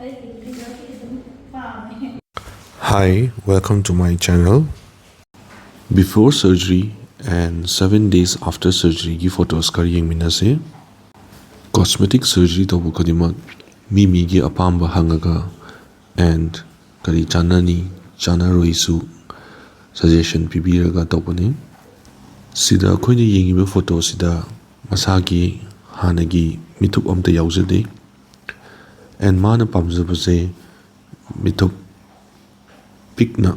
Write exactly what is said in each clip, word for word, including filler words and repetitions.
ꯑꯩꯒꯤ ꯐꯤꯒꯔꯁꯤ ꯑꯗꯨꯝ ꯄꯥꯝꯃꯦ꯫ Hi, welcome to my channel. Before surgery and seven days after surgeryꯒꯤ photos ꯈꯔ ꯌꯦꯡꯃꯤꯟꯅꯁꯦ꯫ Cosmetic surgery ꯇꯧꯕ ꯈꯨꯗꯤꯡꯃꯛ ꯃꯤ ꯃꯤꯒꯤ ꯑꯄꯥꯝꯕ ꯍꯪꯉꯒ and ꯀꯔꯤ ꯆꯥꯟꯅꯅꯤ ꯆꯥꯟꯅꯔꯣꯏꯁꯨ suggestion ꯄꯤꯕꯤꯔꯒ ꯇꯧꯕꯅꯤ꯫ ꯁꯤꯗ ꯑꯩꯈꯣꯏꯅ ꯌꯦꯡꯉꯤꯕ photoꯁꯤꯗ ꯃꯁꯥꯒꯤ ꯍꯥꯟꯅꯒꯤ ꯃꯤꯠꯊꯨꯞ ꯑꯝꯇ ꯌꯥꯎꯖꯗꯦ꯫ And ꯃꯥꯅ ꯄꯥꯝꯖꯕꯁꯦ ꯃꯤꯠꯊꯨꯞ ꯄꯤꯛꯅ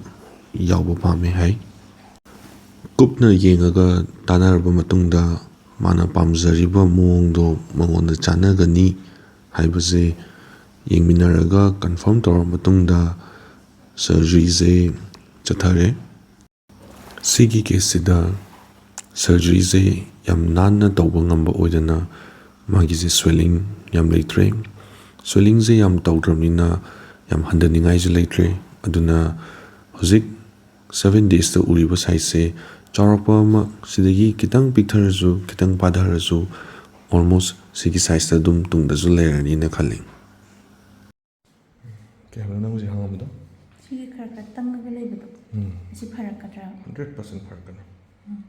ꯌꯥꯎꯕ ꯄꯥꯝꯃꯦ ꯍꯥꯏ꯫ ꯀꯨꯞꯅ ꯌꯦꯡꯉꯒ ꯇꯥꯟꯅꯔꯕ ꯃꯇꯨꯡꯗ ꯃꯥꯅ ꯄꯥꯝꯖꯔꯤꯕ ꯃꯑꯣꯡꯗꯣ ꯃꯉꯣꯟꯗ ꯆꯥꯟꯅꯒꯅꯤ ꯍꯥꯏꯕꯁꯦ ꯌꯦꯡꯃꯤꯟꯅꯔꯒ confirm ꯇꯧꯔꯕ ꯃꯇꯨꯡꯗ surgeryꯁꯦ ꯆꯠꯊꯔꯦ꯫ ꯁꯤꯒꯤ caseꯁꯤꯗ surgeryꯁꯦ ꯌꯥꯝ ꯅꯥꯟꯅ ꯇꯧꯕ ꯉꯝꯕ ꯑꯣꯏꯗꯅ ꯃꯥꯒꯤꯁꯦ swelling ꯌꯥꯝ ꯂꯩꯇ꯭ꯔꯦ꯫ Swellingꯁꯦ ꯌꯥꯝ ꯇꯧꯗ꯭ꯔꯕꯅꯤꯅ ꯌꯥꯝ ꯍꯟꯊꯅꯤꯡꯉꯥꯏꯁꯨ ꯂꯩꯇ꯭ꯔꯦ꯫ ꯑꯗꯨꯅ ꯍꯧꯖꯤꯛ seven daysꯇ ꯎꯔꯤꯕ sizeꯁꯦ ꯆꯥꯎꯔꯥꯛꯄ ꯑꯃ ꯁꯤꯗꯒꯤ ꯈꯤꯇꯪ ꯄꯤꯛꯊꯔꯁꯨ ꯈꯤꯇꯪ ꯄꯥꯊꯔꯁꯨ almost ꯁꯤꯒꯤ sizeꯇ ꯑꯗꯨꯝ ꯇꯨꯡꯗꯁꯨ ꯂꯩꯔꯅꯤꯅ ꯈꯜꯂꯤ꯫ ꯀꯩ ꯍꯥꯏꯕꯅꯣ ꯅꯪ ꯍꯧꯖꯤꯛ ꯍꯪꯉꯝꯕꯗꯣ? ꯁꯤꯒꯤ ꯈꯔ ꯈꯔ ꯇꯪꯉꯒ ꯂꯩꯕꯗꯣ, ꯎꯝ꯫ ꯑꯁꯤ ꯐꯔꯛꯀꯗ꯭ꯔꯥ? Hundred percent ꯐꯔꯛꯀꯅꯤ꯫ ꯎꯝ꯫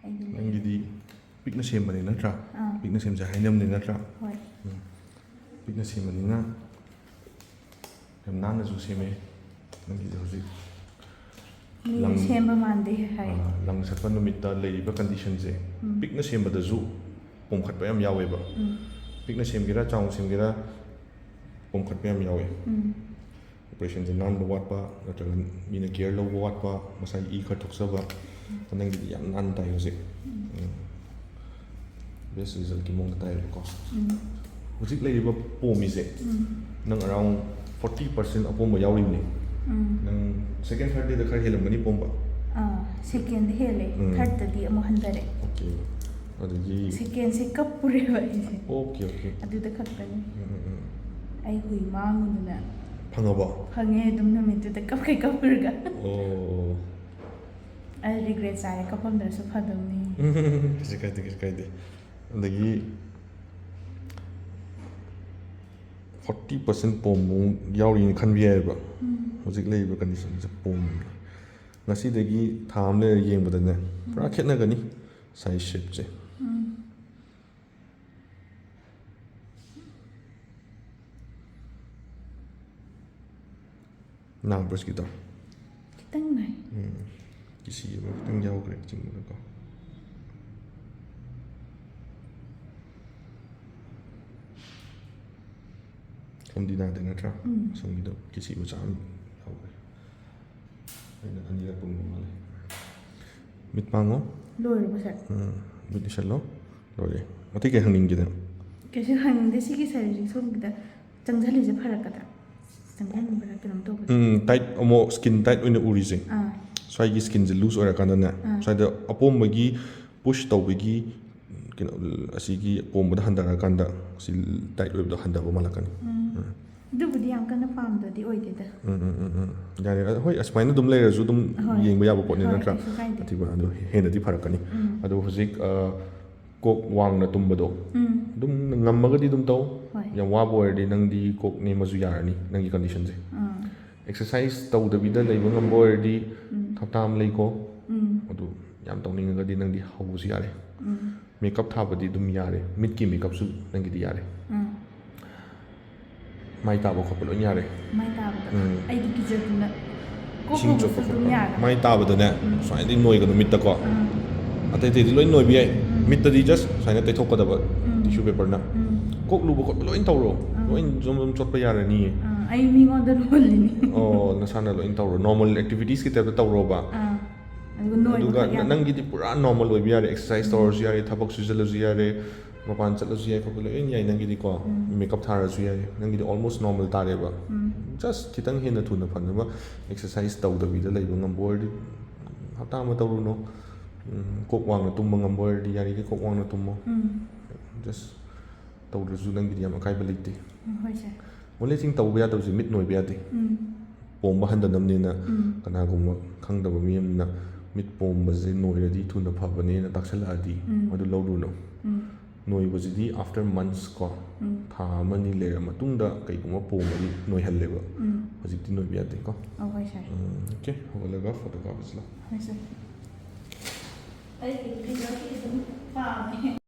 ꯑꯩꯒꯤ ꯂꯩ꯫ ꯅꯪꯒꯤꯗꯤ ꯄꯤꯛꯅ ꯁꯦꯝꯕꯅꯤ ꯅꯠꯇ꯭ꯔꯥ? ꯑꯥ꯫ ꯄꯤꯛꯅ ꯁꯦꯝꯁꯦ ꯍꯥꯏꯅꯕꯅꯤ ꯅꯠꯇ꯭ꯔꯥ? ꯍꯣꯏ꯫ ꯎꯝ꯫ ꯄꯤꯛꯅ ꯁꯦꯝꯕꯅꯤꯅ ꯌꯥꯝ ꯅꯥꯟꯅꯁꯨ ꯁꯦꯝꯃꯦ꯫ ꯅꯪꯒꯤꯁꯦ ꯍꯧꯖꯤꯛ ꯃꯤꯅ ꯂꯪ-, ꯁꯦꯝꯕ ꯃꯥꯟꯗꯦ ꯍꯥꯏ꯫ ꯑꯥ, ꯂꯪ ꯁꯠꯄ ꯅꯨꯃꯤꯠꯇ ꯂꯩꯔꯤꯕ conditionꯁꯦ ꯎꯝ꯫ ꯄꯤꯛꯅ ꯁꯦꯝꯕꯗꯁꯨ ꯄꯣꯝꯈꯠꯄ ꯌꯥꯝ ꯌꯥꯎꯋꯦꯕ꯫ ꯎꯝ꯫ ꯄꯤꯛꯅ ꯁꯦꯝꯒꯦꯔꯥ ꯆꯥꯎꯅ ꯁꯦꯝꯒꯦꯔꯥ ꯄꯣꯝꯈꯠꯄ ꯌꯥꯝ ꯌꯥꯎꯋꯦ꯫ ꯎꯝ꯫ Operationꯁꯦ ꯅꯥꯟꯕ ꯋꯥꯠꯄ ꯅꯠꯇ꯭ꯔꯒ ꯃꯤꯅ care ꯂꯧꯕ ꯋꯥꯠꯄ, ꯃꯁꯥꯒꯤ ꯏ ꯈꯔ ꯊꯣꯛꯆꯕ, ꯅꯪꯒꯤꯗꯤ ꯌꯥꯝ ꯅꯥꯟꯅ ꯇꯥꯏ ꯍꯧꯖꯤꯛ꯫ ꯎꯝ꯫ Best resultꯀꯤ ꯃꯑꯣꯡꯗ ꯇꯥꯏꯌꯦꯕꯀꯣ꯫ ꯎꯝ꯫ ꯍꯧꯖꯤꯛ ꯂꯩꯔꯤꯕ ꯄꯣꯝꯃꯤꯁꯦ ꯎꯝ꯫ ꯅꯪ around forty percent ꯑꯄꯣꯝꯕ ꯌꯥꯎꯔꯤꯕꯅꯦ꯫ ꯎꯝ꯫ ꯅꯪ second, third dayꯗ ꯈꯔ ꯍꯦꯜꯂꯝꯒꯅꯤ ꯄꯣꯝꯕ꯫ ꯑꯥ, secondꯗ ꯍꯦꯜꯂꯦ, ꯎꯝ꯫ Thirdꯇꯗꯤ ꯑꯃꯨꯛ ꯍꯟꯊꯔꯦ꯫ Okay꯫ ꯑꯗꯒꯤ secondꯁꯦ ꯀꯞꯄꯨꯔꯦꯕ ꯑꯩꯁꯦ꯫ Okay, okay꯫ ꯑꯗꯨꯗ ꯈꯛꯇꯅꯤ꯫ ꯎꯝ, ꯎꯝ, ꯎꯝ꯫ ꯑꯩ ꯍꯨꯏ ꯃꯥꯡꯉꯨꯗꯅ꯫ ꯐꯪꯉꯕꯣ? ꯐꯪꯉꯦ, ꯑꯗꯨꯝ ꯅꯨꯃꯤꯠꯇꯨꯗ ꯀꯞꯈꯩ ꯀꯞꯄꯨꯔꯒ꯫ ꯑꯣ꯫ ꯑꯩ regret ꯆꯥꯔꯦ, ꯀꯞꯄꯝꯗ꯭ꯔꯁꯨ ꯐꯗꯧꯅꯤ꯫ ꯀꯩꯁꯨ ꯀꯥꯏꯗꯦ, ꯀꯩꯁꯨ ꯀꯥꯏꯗꯦ꯫ ꯑꯗꯒꯤ ꯐꯣꯔꯇꯤ ꯄꯥꯔꯁꯦꯟ ꯄꯣꯝꯕ ꯌꯥꯎꯔꯤꯅ ꯈꯟꯕ ꯌꯥꯏꯑꯕ꯫ ꯍꯧꯖꯤꯛ ꯂꯩꯔꯤꯕ ꯀꯟꯗꯤꯁꯟꯁꯦ ꯄꯣꯝꯃꯦ꯫ ꯉꯁꯤꯗꯒꯤ ꯊꯥ ꯑꯃ ꯂꯩꯔ ꯌꯦꯡꯕꯗꯅꯦ, ꯄꯨꯔꯥ ꯈꯦꯠꯅꯒꯅꯤ ꯁꯥꯏꯖ ꯁꯦꯞꯁꯦ꯫ ꯅꯥꯕ꯭ꯔꯣ ꯁꯤꯒꯤꯗꯣ? ꯈꯤꯇꯪ ꯅꯥꯏ꯫ ꯎꯝ꯫ ꯀꯤꯁꯤ ꯑꯃ ꯈꯤꯇꯪ ꯌꯥꯎꯈ꯭ꯔꯦ ꯆꯤꯡꯕꯗꯀꯣ꯫ ꯁꯣꯝꯗꯤ ꯅꯥꯗꯦ ꯅꯠꯇ꯭ꯔꯥ? ꯎꯝ꯫ ꯁꯣꯝꯒꯤꯗꯣ ꯀꯤꯁꯤ ꯃꯆꯥ ꯑꯃ ꯌꯥꯎꯈ꯭ꯔꯦ꯫ ꯑꯩꯅ ꯑꯅꯤꯔꯛ ꯄꯨꯟꯕ ꯃꯥꯜꯂꯦ꯫ ꯃꯤꯠ ꯄꯥꯡꯉꯣ꯫ ꯂꯣꯏꯔꯕꯣ ꯁꯥꯔ? ꯎꯝ꯫ ꯃꯤꯠ ꯎꯏꯁꯜꯂꯣ꯫ ꯂꯣꯏꯔꯦ꯫ ꯑꯇꯩ ꯀꯩ ꯍꯪꯅꯤꯡꯒꯦ ꯅꯪ? ꯀꯩꯁꯨ ꯍꯪꯅꯤꯡꯗꯦ꯫ ꯁꯤꯒꯤ ꯁꯥꯏꯖꯁꯤ ꯁꯣꯝꯒꯤꯗ ꯆꯪꯁꯤꯜꯂꯤꯁꯦ ꯐꯔꯛꯀꯗ꯭ꯔꯥ? ꯆꯪꯁꯤꯟꯕ꯭ꯔꯥ ꯀꯩꯅꯣꯝ ꯇꯧꯕꯗꯣ? ꯎꯝ, ꯇꯥꯏꯠ ꯑꯃꯨꯛ ꯁ꯭ꯀꯤꯟ ꯇꯥꯏꯠ ꯑꯣꯏꯅ ꯎꯔꯤꯁꯦ꯫ ꯑꯥ꯫ ꯁ꯭ꯋꯥꯏꯒꯤ ꯁ꯭ꯀꯤꯟꯁꯦ ꯂꯨꯖ ꯑꯣꯏꯔꯀꯥꯟꯗꯅꯦ, ꯑꯥ꯫ ꯁ꯭ꯋꯥꯏꯗ ꯑꯄꯣꯝꯕꯒꯤ ꯄꯨꯁ ꯇꯧꯕꯒꯤ ꯀꯩꯅꯣ, ꯑꯁꯤꯒꯤ ꯄꯣꯝꯕꯗ ꯍꯟꯊꯔꯀꯥꯟꯗ ꯁꯤ ꯇꯥꯏꯠ ꯑꯣꯏꯕꯗꯣ ꯍꯟꯊꯕ ꯃꯥꯜꯂꯛꯀꯅꯤ꯫ ꯎꯝ꯫ ꯑꯗꯨꯕꯨꯗꯤ ꯌꯥꯝ ꯀꯟꯅ ꯄꯥꯝꯗꯗꯤ ꯑꯣꯏꯗꯦꯗ꯫ ꯎꯝ, ꯎꯝ, ꯎꯝ, ꯎꯝ꯫ ꯌꯥꯔꯦ꯫ ꯑꯗꯣ ꯍꯣꯏ, ꯑꯁꯨꯃꯥꯏꯅ ꯑꯗꯨꯝ ꯂꯩꯔꯁꯨ ꯑꯗꯨꯝ ꯍꯣꯏ꯫ ꯌꯦꯡꯕ ꯌꯥꯕ ꯄꯣꯠꯅꯤ ꯍꯣꯏ, ꯅꯠꯇ꯭ꯔꯥ? ꯀꯩꯁꯨ ꯀꯥꯏꯗꯦ꯫ ꯑꯊꯤꯕ ꯑꯗꯣ ꯍꯦꯟꯅꯗꯤ ꯐꯔꯛꯀꯅꯤ꯫ ꯎꯝ꯫ ꯑꯗꯣ ꯍꯧꯖꯤꯛ, ꯑ, ꯀꯣꯛ ꯋꯥꯡꯅ ꯇꯨꯝꯕꯗꯣ ꯎꯝ꯫ ꯑꯗꯨꯝ ꯉꯝꯃꯒꯗꯤ ꯑꯗꯨꯝ ꯇꯧ꯫ ꯍꯣꯏ꯫ ꯌꯥꯝ ꯋꯥꯕ ꯑꯣꯏꯔꯗꯤ ꯅꯪꯗꯤ ꯀꯣꯛ ꯅꯦꯝꯃꯁꯨ ꯌꯥꯔꯅꯤ ꯅꯪꯒꯤ ꯀꯟꯗꯤꯁꯟꯁꯦ꯫ ꯑꯥ꯫ ꯑꯦꯛꯁꯔꯁꯥꯏꯁ ꯇꯧꯗꯕꯤꯗ ꯂꯩꯕ ꯉꯝꯕ ꯑꯣꯏꯔꯗꯤ ꯎꯝ꯫ ꯍꯞꯇꯥ ꯑꯃ ꯂꯩꯀꯣ꯫ ꯎꯝ꯫ ꯑꯗꯨ ꯌꯥꯝ ꯇꯧꯅꯤꯡꯉꯒꯗꯤ ꯅꯪꯗꯤ ꯍꯧꯕꯁꯨ ꯌꯥꯔꯦ꯫ ꯎꯝ꯫ ꯃꯦꯀꯞ ꯊꯥꯕꯗꯤ ꯑꯗꯨꯝ ꯌꯥꯔꯦ, ꯃꯤꯠꯀꯤ ꯃꯦꯀꯞꯁꯨ ꯅꯪꯒꯤꯗꯤ ꯌꯥꯔꯦ꯫ ꯎꯝ꯫ ꯃꯥꯏ ꯇꯥꯕ ꯈꯣꯠꯄ ꯂꯣꯏ ꯌꯥꯔꯦ꯫ ꯃꯥꯏ ꯇꯥꯕꯗ꯫ ꯎꯝ꯫ ꯑꯩꯗꯤ ꯀꯤꯖꯗꯅ꯫ ꯏꯁꯤꯡ ꯀꯣꯛ ꯆꯣꯠꯄ ꯐꯧꯕꯁꯨ ꯑꯗꯨꯝ ꯈꯣꯠꯄ꯫ ꯌꯥꯔꯦ꯫ ꯃꯥꯏ ꯇꯥꯕꯗꯅꯦ, ꯎꯝ꯫ ꯁꯨꯃꯥꯏꯅꯗꯤ ꯅꯣꯏꯒꯅꯨ ꯃꯤꯠꯇꯀꯣ꯫ ꯎꯝ꯫ ꯑꯇꯩ ꯑꯇꯩꯗꯤ ꯂꯣꯏ ꯅꯣꯏꯕ ꯌꯥꯏ꯫ ꯎꯝ꯫ ꯃꯤꯠꯇꯗꯤ ꯖꯁ ꯁꯨꯃꯥꯏꯅ ꯇꯩꯊꯣꯛꯀꯗꯕ ꯎꯝ꯫ ꯇꯤꯁꯨ ꯄꯦꯄꯔꯅ꯫ ꯎꯝ꯫ ꯀꯣꯛ ꯂꯨꯕ ꯈꯣꯠꯄ ꯂꯣꯏ ꯇꯧꯔꯣ꯫ ꯎꯝ꯫ ꯂꯣꯏ ꯖꯣꯝ ꯖꯣꯝ ꯆꯣꯠꯄ ꯌꯥꯔꯅꯤꯌꯦ꯫ ꯑꯥ, ꯑꯩ ꯃꯤꯉꯣꯟꯗ ꯂꯣꯜꯂꯤꯅꯤ꯫ ꯑꯣ, ꯅꯁꯥꯅ ꯂꯣꯏ ꯇꯧꯔꯣ꯫ ꯅꯣꯔꯃꯦꯜ ꯑꯦꯛꯇꯤꯚꯤꯇꯤꯁꯀꯤ ꯇꯥꯏꯞꯇ ꯇꯧꯔꯣꯕ꯫ ꯑꯥ꯫ ꯑꯗꯨꯒ ꯅꯣꯏꯕ ꯑꯗꯨꯒ ꯈꯛ ꯌꯥꯗꯦ꯫ ꯅꯪꯒꯤꯗꯤ ꯄꯨꯔꯥ ꯅꯣꯔꯃꯦꯜ ꯑꯣꯏꯕ ꯌꯥꯔꯦ꯫ ꯑꯦꯛꯁꯔꯁꯥꯏꯁ ꯎꯝ꯫ ꯇꯧꯔꯁꯨ ꯌꯥꯔꯦ, ꯊꯕꯛ ꯁꯨꯖꯜꯂꯁꯨ ꯌꯥꯔꯦ, ꯃꯄꯥꯟ ꯆꯠꯂꯁꯨ ꯌꯥꯏ, ꯈꯣꯠꯄ ꯂꯣꯏ ꯌꯥꯏ ꯅꯪꯒꯤꯗꯤꯀꯣ꯫ ꯎꯝ꯫ ꯃꯦꯀꯞ ꯊꯥꯔꯁꯨ ꯌꯥꯏ꯫ ꯅꯪꯒꯤꯗꯤ ꯑꯣꯜꯃꯣꯁ ꯅꯣꯔꯃꯦꯜ ꯇꯥꯔꯦꯕ꯫ ꯎꯝ꯫ ꯖꯁ ꯈꯤꯇꯪ ꯍꯦꯟꯅ ꯊꯨꯅ ꯐꯅꯕ ꯑꯦꯛꯁꯔꯁꯥꯏꯁ ꯇꯧꯗꯕꯤꯗ ꯂꯩꯕ ꯉꯝꯕ ꯑꯣꯏꯔꯗꯤ ꯍꯞꯇꯥ ꯑꯃ ꯇꯧꯔꯨꯅꯨ꯫ ꯎꯝ, ꯀꯣꯛ ꯋꯥꯡꯅ ꯇꯨꯝꯕ ꯉꯝꯕ ꯑꯣꯏꯔꯗꯤ ꯌꯥꯔꯤꯈꯩ ꯀꯣꯛ ꯋꯥꯡꯅ ꯇꯨꯝꯃꯣ꯫ ꯎꯝ꯫ ꯖꯁ ꯇꯧꯗ꯭ꯔꯁꯨ ꯅꯪꯒꯤꯗꯤ ꯌꯥꯝ ꯑꯀꯥꯏꯕ ꯂꯩꯇꯦ꯫ ꯎꯝ, ꯍꯣꯏ ꯁꯥꯔ꯫ ꯃꯣꯂꯦꯁꯤꯡ ꯇꯧꯕ ꯌꯥꯗꯕꯁꯦ ꯃꯤꯠ ꯅꯣꯏꯕ ꯌꯥꯗꯦ꯫ ꯎꯝ꯫ ꯄꯣꯝꯕ ꯍꯟꯗꯅꯕꯅꯤꯅ ꯎꯝ꯫ ꯀꯅꯥꯒꯨꯝꯕ ꯈꯪꯗꯕ ꯃꯤ ꯑꯃꯅ ꯃꯤꯠ ꯄꯣꯝꯕꯁꯦ ꯅꯣꯏꯔꯗꯤ ꯊꯨꯅ ꯐꯕꯅꯦꯅ ꯇꯥꯛꯁꯜꯂꯛꯑꯗꯤ ꯎꯝ꯫ ꯃꯗꯨ ꯂꯧꯔꯨꯅꯨ꯫ ꯎꯝ꯫ ꯅꯣꯏꯕꯁꯤꯗꯤ after months ꯀꯣ, ꯎꯝ꯫ ꯊꯥ ꯑꯃꯅꯤ ꯂꯩꯔ ꯃꯇꯨꯡꯗ ꯀꯩꯒꯨꯝꯕ ꯄꯣꯝꯃꯗꯤ ꯅꯣꯏꯍꯜꯂꯦꯕ꯫ ꯎꯝ꯫ ꯍꯧꯖꯤꯛꯇꯤ ꯅꯣꯏꯕ ꯌꯥꯗꯦꯀꯣ꯫ ꯑꯧ, ꯍꯣꯏ, ꯁꯥꯔ꯫ ꯎꯝ, okay, ꯍꯧꯒꯠꯂꯒ photo ꯀꯥꯞꯄꯁꯤ ꯂꯥꯛꯑꯣ꯫ ꯍꯣꯏ, ꯁꯥꯔ꯫ ꯑꯩꯒꯤ figure ꯁꯤ ꯑꯗꯨꯝ ꯄꯥꯝꯃꯦ꯫